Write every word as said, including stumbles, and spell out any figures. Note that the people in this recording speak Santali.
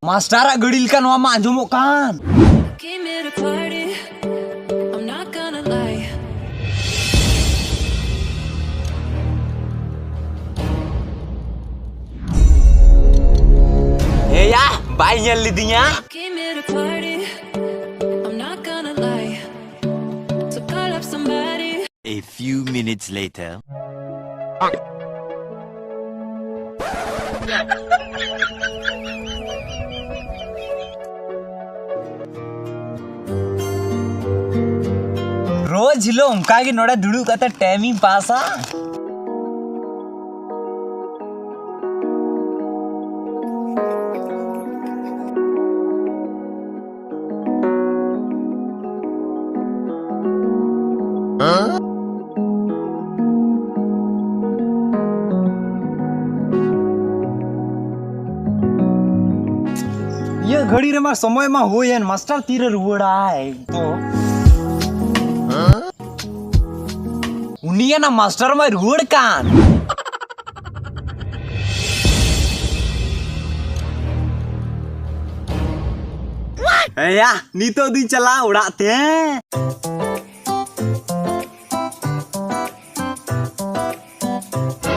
ᱢᱟᱥᱴᱟᱨᱟᱜ ᱜᱟᱹᱰᱤ ᱞᱮᱠᱟ ᱱᱚᱣᱟ ᱢᱟ ᱟᱸᱡᱚᱢᱚᱜ ᱠᱟᱱ᱾ Came here to party. I'm not gonna lie. ᱮᱭᱟ, ᱵᱟᱭ ᱧᱮᱞ ᱞᱤᱫᱤᱧᱟ᱾ Came here to party. I'm not gonna lie. So call up somebody. A few minutes later. ᱨᱳᱡᱽ ᱦᱤᱞᱳᱜ ᱚᱱᱠᱟ ᱜᱮ ᱱᱚᱰᱮ ᱫᱩᱲᱩᱵ ᱠᱟᱛᱮ ᱴᱟᱭᱤᱢ ᱤᱧ ᱯᱟᱥᱟ᱾ ᱤᱭᱟᱹ ᱜᱷᱟᱹᱲᱤ ᱨᱮᱢᱟ ᱥᱚᱢᱚᱭ ᱢᱟ ᱦᱩᱭᱮᱱ, ᱢᱟᱥᱴᱟᱨ ᱛᱤᱨᱮ ᱨᱩᱣᱟᱹᱲᱟᱭ ᱛᱚ? ᱩᱱᱤᱭᱟᱜ ᱱᱟ ᱢᱟᱥᱴᱟᱨ ᱢᱟᱭ ᱨᱩᱣᱟᱹᱲ ᱠᱟᱱ᱾ ᱮᱭᱟ, ᱱᱤᱛᱚᱜ ᱫᱩᱧ ᱪᱟᱞᱟᱜᱼᱟ ᱚᱲᱟᱜ ᱛᱮ᱾